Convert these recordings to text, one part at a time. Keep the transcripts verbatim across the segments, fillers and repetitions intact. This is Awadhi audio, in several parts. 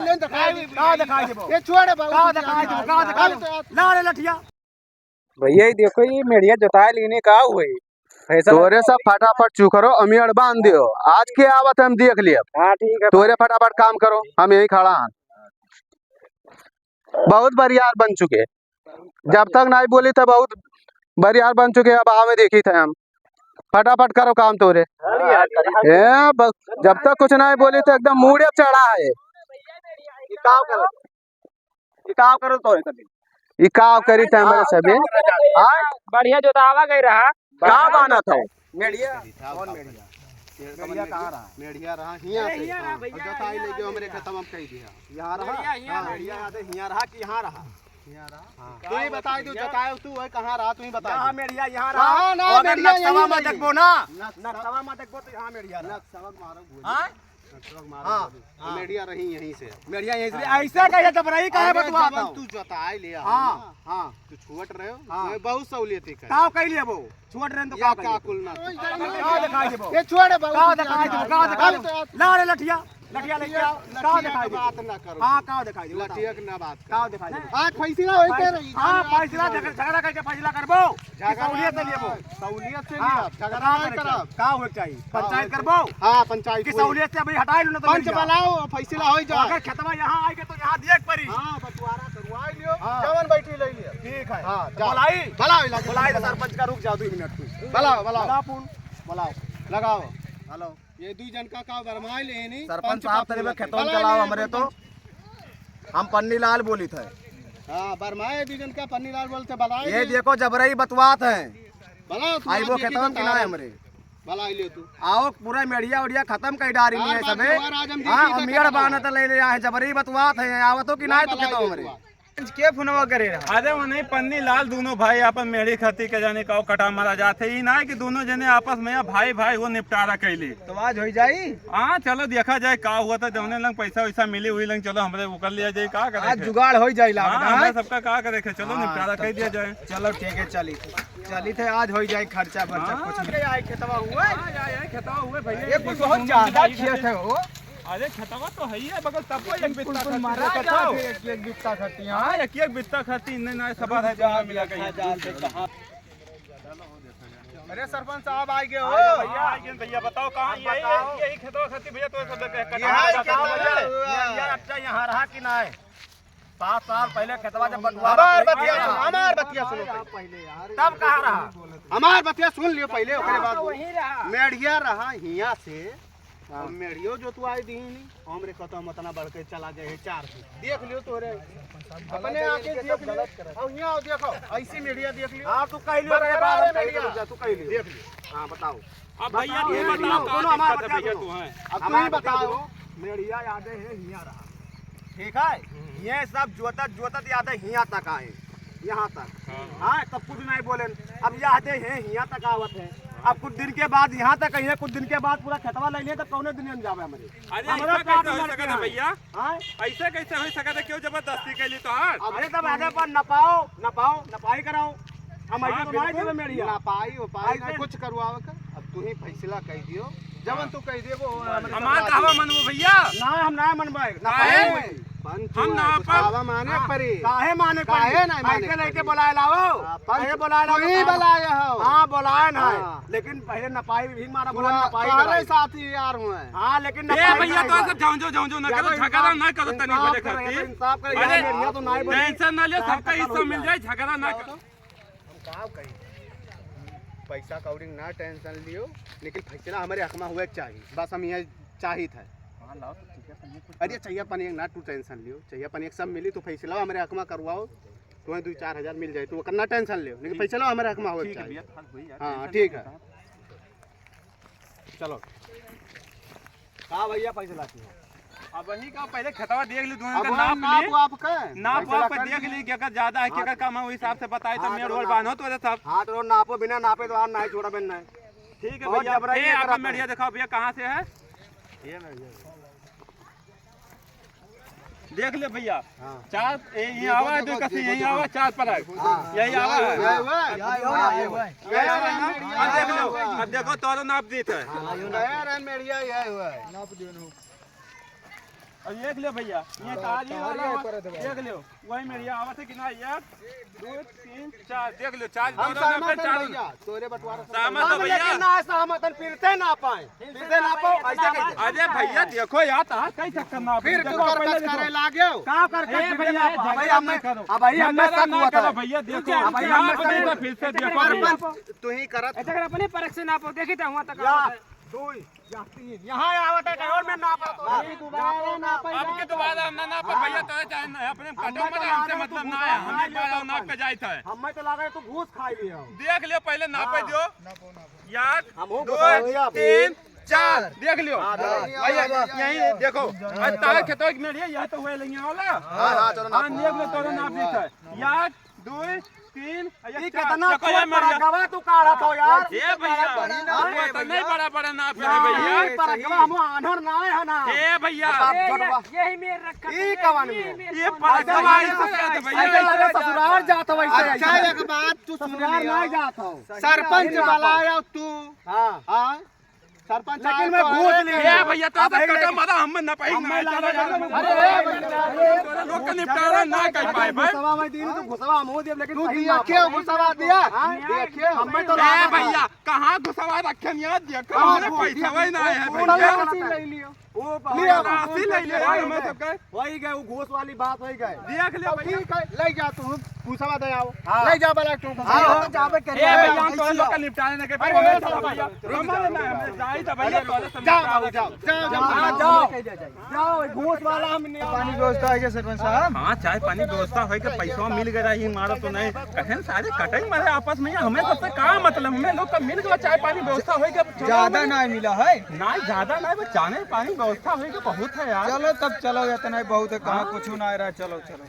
का दिखाई देबो? ये छोड़े बाबू, का दिखाई देबो? का दिखाई देबो? ला रे लठिया। भैया, ये देखो, ये मेढ़िया जोताए लेने का हुए। तोरे सब फटाफट चू करो, अमियड़ बांध दियो। आज के आवत हम देख लिया। हाँ, ठीक है। तोरे फटाफट काम करो, हम यहीं खड़ा हैं। बहुत बरियार बन चुके। जब तक नहीं बोली तो बहुत बरियार बन चुके। अब आवे देखी थे हम। फटाफट करो काम तोरे। ए, बस, जब तक कुछ नहीं बोली तो एकदम मूड़े चढ़ा है। ये का करो? ये का करो तो है कभी? ये का करी थे हमारे सभी? हाँ? बढ़िया जोतावा गई रहा। का बाना था? मेढ़िया। कौन मेढ़िया? मेढ़िया कहाँ रहा? मेढ़िया रहा, हियाँ अरे, से। हियाँ रहा, हाँ। भैया, और जोताई हियाँ लेके रहा, हमरे भैया। खतम हम कह दिया। यहाँ रहा? मेढ़िया, हियाँ हाँ, रहा। मेढ़िया याद है, हियाँ रहा कि यहाँ रहा? हियाँ रहा। हाँ। तू ही बताई दो, जोताए तू है, कहाँ रहा, तू ही बताई यहाँ दो। मेढ़िया, यहाँ रहा। हाँ, ना, और अगर मेढ़िया नक्शवा यहीं में रही। देखबो ना, नक्शवा नक्शवा में देखबो तो यहाँ मेढ़िया रहा। नक्शवा मारो गोली। हाँ? नक्शवा मारो हाँ, गोली। हाँ। मेढ़िया रही यहीं से। मेढ़िया यहीं से। हाँ। ऐसा कैसे जबरई का है अरे, बतुआ जबन बताओ। तू जोताए ले आओ हाँ, ना। हाँ। तू छुअट रहे हो, हाँ। मैं बहुत सहूलियत ही करे। ताव कह लिया वो। छोड़ रहे हैं तो या का का करिए? कुल ना। का दिखाई देबो? ये छोड़ बाबू, का दिखाई देबो? का दिखाई देबो? ला रे लठिया, लठिया लेके आओ। का लठिया दिखाई के देबो? बात ना करो। हाँ, का दिखाई देबो? लठिया के ना बात करो। का दिखाई देबो? आज फैसला होई के रही, हाँ, जान फैसला रखिए। झगड़ा, झगड़ा करके फैसला करबो कि झगड़ा सहूलियत से ना, लेबो? सहूलियत से हाँ, लिया, झगड़ा का नहीं करे करब। का होए के चाहिए? का पंचायत होए के करबो? हाँ, पंचायत कि होई। सहूलियत से अभी हटाई लो ना तो पंच मिल जाओ। बुलाओ, फैसला होई जाए। अगर खेतवा यहाँ आए के तो यहाँ दिए के पड़ी। हाँ, बंटवारा करवाई लियो, हाँ। जवन बैठी ले लियो। ठीक है। हाँ, तो जाओ। बुलाई? बुलाओ, इलाके बुलाई तो सरपंच का, रुक जाओ दो मिनट तू। बुलाओ, बुलाओ। बुलाओ फोन। बुलाओ। लगाओ। हेलो। ये दुई जन का का बरमाए ले नहीं? सरपंच पंच साहब, का तनी फोन। खेतवन बुलाए चलाओ नहीं, हमरे तो। पंच। हम पन्नी लाल बोली थे। हाँ, बरमाए दुई जन का पन्नी लाल बोलते, बुलाए ये नहीं। देखो जबरई बतवात है। बुलाओ, तू आई आज वो देखी खेतवन तो की ना है का हमरे। बुलाई ले तू। आओ, पूरा मेढ़िया उढ़िया खतम कर डारी यार, नहीं है बाकी सबे। और आज हम हाँ, देखी और तो मेड़ का बांधत ले ले आए, जबरई बतवात है, आवतो कि ना है तो बताओ खेतवा ये हमरे। तू। के फोनवा करे रहा? अरे वो नहीं, पन्नी लाल दोनों भाई आपन मेढ़ी खाती के जाने का कटा मारा जात है। ई ना है कि दोनों जने आपस में या भाई भाई वो निपटारा कैली। तो आज हो जाई? हाँ, चलो देखा जाए का हुआ था, जौने लंग पैसा वैसा मिली हुई लंग, चलो हमरे वो कर लिया जाए, का करे आज के? जुगाड़ हो जाई लागत हाँ, है। हमरे सबका का करे के, चलो हाँ, निपटारा तब कर दिया च-, जाए। चलो ठीक है, चली, चली थे आज हो जाए खर्चा बर्चा हाँ, कुछ नहीं। आए खेतवा हुए? हाँ, आए, आए, खेतवा हुए भैया, ये कुछ देखो बहुत दोनों ज्यादा भाई खेत है हो। अरे खेतवा तो है ही है, मगर तब को एक बित्ता कुल खर्ची मारा देखा जाओ। था, एक, एक बित्ता खर्ची, हाँ। हाँ, एक, एक बित्ता खर्ची, इन्ने ना सवाल है, दोनों मिला के। अरे सरपंच साहब आ गए हो। हाँ, भैया, आ गए भैया, बताओ कहाँ ये, बताओ। यही खेतवा खर्ची भैया, तो सब लेके यहाँ कटा खेतवा है। ये, ये अच्छा यहाँ रहा कि ना है? सात साल पहले खेतवा जब बंटवारा हमार बतिया सुनो, हमार बतिया सुनो पहले। तब कहाँ रहा? हमार बतिया सुन लियो पहले, ओकरे बाद बोलो। मेढ़िया रहा हियाँ से, हाँ। और मेढ़ियो जोतवाई दीनी, हमरे कहतो हम उतना बढ़ के चला जाए चार फीट। देख लियो तोरे, अपने आँखें देख लियो। और हियाँ आओ देखो, ऐसी मेढ़िया देख लियो। हाँ, तू कह लियो, बरकरार मेढ़िया। तू कह लियो। देख लियो। हाँ, बताओ। अब भैया, तू बताओ, का दोनों हमार दिक्कत है बतिया भैया, सुनो। तू है? अब तू ही बताओ। मेढ़िया यादे है, हियाँ रहा। ठीक है? ये सब जोतत, जोतत यादे हियाँ तक आए, यहाँ तक। हाँ। हाँ, तब कुछ नहीं बोले। अब यादे है, हियाँ तक आवत है। अब कुछ दिन के बाद यहाँ तक आइए, कुछ दिन के बाद पूरा खेतवा ले लिए, तब कौने दुनिया में जावे हमरे? अरे, हमरा ऐसा कैसे हो सकत है भैया? हाँ? ऐसे कैसे हो सकत है? क्यों जबरदस्ती कैली तोहार? अरे तब आधे पर नपाओ, नपाओ, नपाई कराओ। हम ऐसे हाँ, तो नहीं बिल्कुल। देवे मेढ़िया। नपाई उपाई ना ऐसे कुछ करवावे का। अब तू ही फैसला कह दियो। जवन तू कह दियो वो हमरे हमार साथ कहवा राजी। मनबो भैया? ना, हम ना मनबाए। काहे? नपाई। पंच हम हुआ है, ना कुछ पर आवा माने हाँ, परी। काहे माने परी? काहे ना माने ऐसे लेके परी? बुलाए लाओ। हाँ, पंच ऐसे बुलाए लाओ, तू ही कहाँ? बुलाए हो। हाँ, बुलाए ना। हाँ। लेकिन पहले नपाई भी मारा, बोला तोहरे नपाई कराई। साथी यार हुए। हाँ, लेकिन ए नपाई भैया, कराई तो बा। सब जाओ, जाओ, जाओ, जाओ, ना करो, ज्यादा झगड़ा इंसाफ, ना करो, तनी इंसाफ भले करे, खातिर। तो इंसाफ करे, अरे, यार, मेरे यहाँ तो ना ही बोली। टेंशन ना लियो, चाहे सबका कत्ल हिस्सा हो मिल जाए। जाए, झगड़ा ना हाँ, करो। तो हम का कही? पैसा कौड़ी ना टेंशन लियो, लेकिन फैसला हमरे हक में हुए के चाहिए, बस हम ये चाहित है। हाँ, लाओ तो ठीक है, तनी कुछ अरे, चाहिए पानी एक ना तू टेंशन लियो, चाहिए पानी एक सब मिली, तू फैसला हमरे हक में करवाओ, तुम्हें दो चार हजार मिल जाए, तू ओकर ना टेंशन लियो, लेकिन ठीक। फैसला हमरे हक में हुए के ठीक है चाहिए। भैया, हाँ, ठीक है। हाँ, टेंशन ठीक ना है। उठाओ। चलो। का भैया पैसा लाती हो? अब वही का पहले खेतवा देख ली, दोनों अब का वहाँ नाप नाप ली। वाप का? नाप पैसा वाप का लगा देख ली। ली, केकर ज्यादा है, हाँ, केकर कम है, वही हिसाब से बताई तो हाँ, मेड़ तो वेड़ नाप। बांधो तो सब। हाँ, तो नाप हो, बिना नापे तो हाथ नहीं छोड़ा, बिन नहीं। ठीक है बहुत भैया, जबरई ए, है आपका करत मेढ़िया है। दिखाओ भैया, कहाँ से है? ये मेढ़िया। देख ले भैया, हाँ। चार, ए, ये देखो, आवा है, देखो, दो कसी, देखो, यही देखो। आवा है, चार पर है। हाँ। यही आवा है। यही हुआ है। यही हुआ है। यही हुआ है। अब देख लो, अब देखो, तोरो नाप देत है। हाँ, यही हुआ है। मेढ़िया यही हुआ है। नाप देनो। देख लियो भैया, ये तारी वाला देख लियो, वही मेरिया आवत है कि ना? एक, दो, तीन, चार, देख लियो, चार हम दोनों में सहमत हैं चार। भैया, तोरे बंटवारा से सहमत हो हम भैया? लेकिन ना सहमत हैं, फिर से ना पाए, फिर से ना पाओ, ऐसे कैसे? अरे भैया देखो यार, तार कई चक्कर ना फिर देखो, तू करकच करे लागे हो। का करकच ए भैया, भैया, अब भैया, हमें, अब भैया, हमें झगड़ा शक ना हुआ था। करो भैया, देखो, अब भैया, हमें शक हुआ। फिर से देखो भैया। तू ही करत। अच्छा, अगर अपने परख से ना पाओ, देखी तो हुआ तक या, दुई, या तीन, यहाँ आवत है, कहीं और में ना पाओ तो। अरे, दोबारा ना पाई अब के दोबारा ना, ना पाओ भैया, तो चाहे ना, अपने कटो मत, हमसे मतलब ना है, हमें बारह नाप के जाइत है। हमें तो लगा तू घूस खा लिया। देख लियो, पहले नापे दियो। एक, दो, तीन, चार, देख लियो। हाँ, भैया, यही देखो, आज तार खेतवा में रहिए, यह तो हुए लइया वाला। हाँ, हाँ, चलो, हाँ, नापो। देख लो, तोरो नाप दिया है। एक, दो, तीन, ये कितना छोट परगवा तू काढ़त हो यार। ए भैया, हाँ? वो तो नहीं बड़ा बड़ा नाप है भैया। ये परगवा हम आन्हर ना है ना। ए भैया। यही मेर रखा ये कवन में? ये परगवा ऐसे लगे ससुराल जात हो वैसे। अच्छा, एक बात तू सुन लिया। ना जात हो। सरपंच बलाया तू। हाँ। हाँ। सरपंच लेकिन मैं घूस ले ए भैया, तो अब कटो मत, हम ना पाई, हम ना लगा चलो। अरे, अरे, अरे, लोग का निपटारा ना कर पाए भाई। घुसवा मैं दीन तो घुसवा हम हो देब, लेकिन तू सही दिया ना क्यों पाए। घुसवा दिया? हाँ? दिया क्यों? हम तो ए भैया, कहाँ घुसवा रखे नहीं यार, देखो हमरे पैसा वही ना है भैया। ले लियो। वो लियो। राशि ले लियो यार, हम सबके। वही गए, वो घूस वाली बात वही गए। देख ले भैया। ठीक है, ले जा तू, घुसवा दे आओ। हाँ। ले जा बला तू। हाँ, तो जाबे कर। ए भैया, हम तो लोग का निपटाने के अरे, भैया। रुक जा, रुक जा। जाओ, जाओ, जाओ, जाओ, हाँ, जाओ। जाओ। जाओ, घूस वाला हम नहीं पानी व्यवस्था है क्या सरपंच साहब? हाँ, चाय पानी व्यवस्था है कि पैसा मिल गया ही, मारो तो नहीं। कहें सारे कटई मारे आपस में, हमें सबसे का मतलब? हमें लोग का मिल गया चाय पानी व्यवस्था है क्या? ज्यादा ना मिला है? ना, ज्यादा ना, बस चाय पानी व्यवस्था है कि बहुत है यार। चलो तब चलो, इतना ही बहुत है, कहाँ हाँ। कुछ ना आ रहा है, चलो, चलो।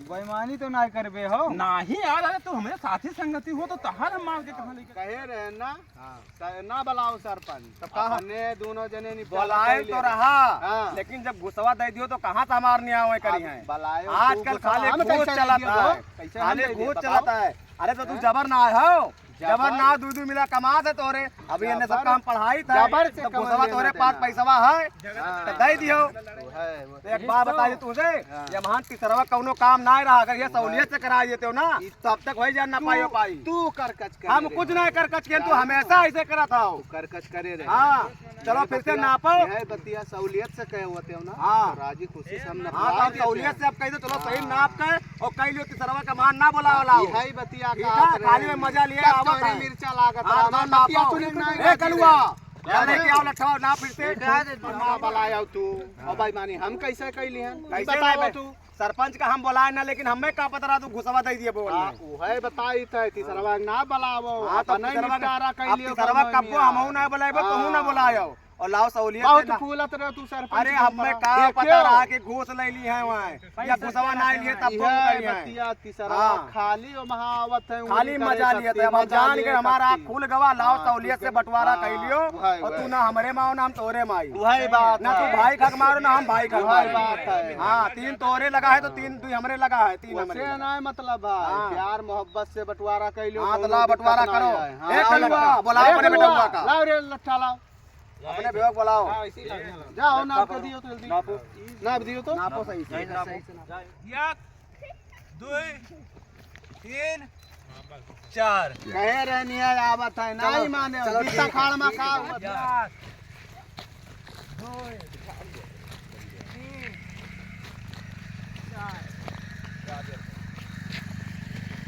बेईमानी तो ना करबे हो। नाही यार, अरे तू हमरे साथी संगति हो तो तहार हम मार के कहाँ लेके कहे रहे ना? हाँ। त-, ना बुलाओ सरपंच। तब कहा? अपने दोनों जने निपटारा बुलाए कर तो ले। रहा, हाँ। लेकिन जब घुसवा दे दियो तो कहाँ से हमार न्याय होए करी अब है? बुलाए तो आजकल घुसवा खाली हम घूस कैसे चलत दे दियो है। तो? कैसे हम खाली दे दियो घूस बताओ? चलत है। अरे तो तू हैं? जबर ना आए हो? जबर जबर? ना दू दू मिला कमा दे तोरे। अभी इन्हें सब जबर? काम पढ़ाई था। जबर से तो कौन घुसवा लेना तोरे पास देना? पैसवा है, हाँ। तो दे दियो। वो है, वो तो एक बात बताइए तुझे, हाँ। ये महान तीसरवा कौनो काम ना रहा, अगर ये सहूलियत से करा देते हो ना, ई तो अब तक वही जान ना तू, पाई हो पाई। तू करकच करे हम रहे कुछ हो। ना करकच के, तू करकच हमेशा ऐसे करत हो। तू करकच करे रहे। हाँ, चलो फिर से नापो। यह बतिया सहूलियत से कहे होते हो ना, हाँ। तो राजी खुशी से हम हाँ, तो नपवा सहूलियत देते। से अब कह दो, चलो सही नाप के और कह लियो तीसरवा का मान ना बोला वाला हो। यही बतिया ठीक का है, खाली में मजा लिया, तब आवत तोरी है। मिर्चा लागत हाँ, रहा, तो बतिया नापो। सुने ना ए, कलुआ, अरे, क्या हो लट्ठा, ना फिर से। बेटा, ना बलाया तू। और बेईमानी हम कैसे कैली हैं? कैसे बताओ नहीं? तू। सरपंच का हम बुलाए ना, लेकिन हमें का पता रहा तू घुसवा दे दिए बोल हाँ, रहे। उहे बताई त, तीसरवा ना बुलावो, हाँ, तो अपने तीसरवा निपटारा अब कैलियो तीसरवा कौनो कब्बो में। हमहू ना बुलाएबो, तोहू ना हाँ। बुलायो। और लाओ सहूलियत बहुत से ना। फूलत रहे तू सरपंच अरे, के हमें ऊपर। का देखियो। पता रहा कि घूस ले ली है वहाँ, या घुसवा ना लिए तब इहे फोन करी है। बतिया तीसरवा हाँ। खाली ओ महावत है, खाली उंगली करे मजा लिए थे। शक्ति, अब हम मजा जान लिए के हमारा शक्ति। आँख खुल गवा, लाओ हाँ, सहूलियत से बंटवारा हाँ, कर लियो। उहे, और उहे। तू ना हमरे माओ, ना हम तोरे माई। उहे बात ना है। तू भाई खक मारो, ना हम भाई खक उहे मारो। बात है। हाँ, तीन तोरे लगा है तो तीन दुई हमरे लगा है, तीन हमरे वैसे लगा। ना मतलब है, हाँ। प्यार मोहब्बत से बंटवारा कर लियो, हाँ, तो कौनो ला बंटवारा दिक्कत ना करो। है। हाँ, ए, लाओ कलुआ, लट्ठा। बुलाओ ए, अपने कलुआ, बेटुआ का। लाओ रे लट्ठा लाओ। अपने बेवा के बुलाओ। हाँ, इसी लाओ। जाओ, नाप के दियो तो जल्दी। नापो। नाप दियो तो। नापो सही से। सही से, सही से नाप। एक, दुई, तीन, चार। कहे रहे नहीं है, आवत है, चलो, नहीं माने, चलो, बीता ठीक है, खाड़ में ठीक का है। आवत है। दुई, तीन, चार।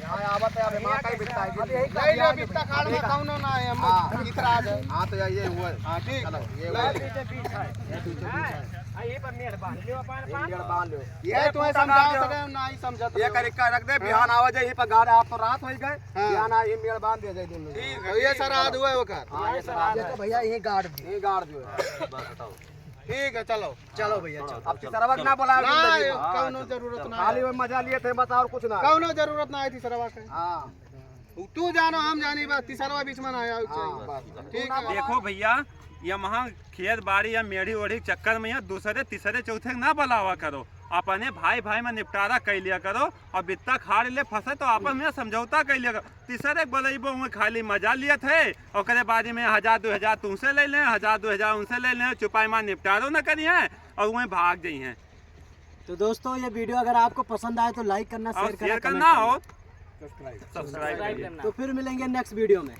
यहाँ आवत है, अबे माँ का ही बिकता है, अब यही नहीं, नहीं, बिकता खाड़ में कौनो ना है, हम हाँ। इतराज है। हाँ, तो ये हुआ है। हाँ, ठीक। चलो, ये ले। हुआ है। ये पीछे बीच है। ये पीछे बीच है। हाँ, यही पर मेड़ बांध लो, अपन, ये अपन। मेड़ बांध लो। ये ये तुम्हें पूरा समझाओ बांध तो लो। रहे हो, ना ही समझत ये रहे हो। करिका रख दे, हाँ। बिहान आवा जाए, यहीं पर गाड़, आप तो रात हो ही गए। हाँ। बिहान आ, ये मेड़ बांध दिया जाए दोनों। ठीक है, ये सराध हुआ है वो घर। हाँ, ये सराध ये है। तो भैया, ये गाड़ दिए। ये गाड़ दिए। बस बताओ। ठीक है, चलो। चलो भैया, चलो। अब तीसरवा के ना बुलाओ ना, जिंदगी में। कौनो जरूरत ना खाली है। वो मजा लिए थे बस, और कुछ ना। कौनो जरूरत ना है तीसरवा के। हाँ। तू जानो, हम जानी, बस तीसरवा बीच में ना आया हाँ, चाहिए। बस। ठीक है। देखो भैया, ये वहाँ खेत बाड़ी या मेढ़ी ओढ़ी के चक्कर में या दूसरे, तीसरे, चौथे ना बुलावा करो। अपने भाई भाई में निपटारा कर लिया करो, और बित्ता खाड़ ले फंसे तो आपस में समझौता कर लिया करो। तीसरे के बोलइबो, उहे खाली मजा लियत है, ओकरे बारे में हजार दो हजार तुमसे ले लें, हजार दो हजार उनसे ले लें, चुपाई मार निपटारो न करिए और उहे भाग जाइए। तो दोस्तों, ये वीडियो अगर आपको पसंद आए तो लाइक करना, और शेयर करना, शेयर करना comment करना। और सब्सक्राइब सब्सक्राइब करिए। करना। तो फिर मिलेंगे नेक्स्ट वीडियो में।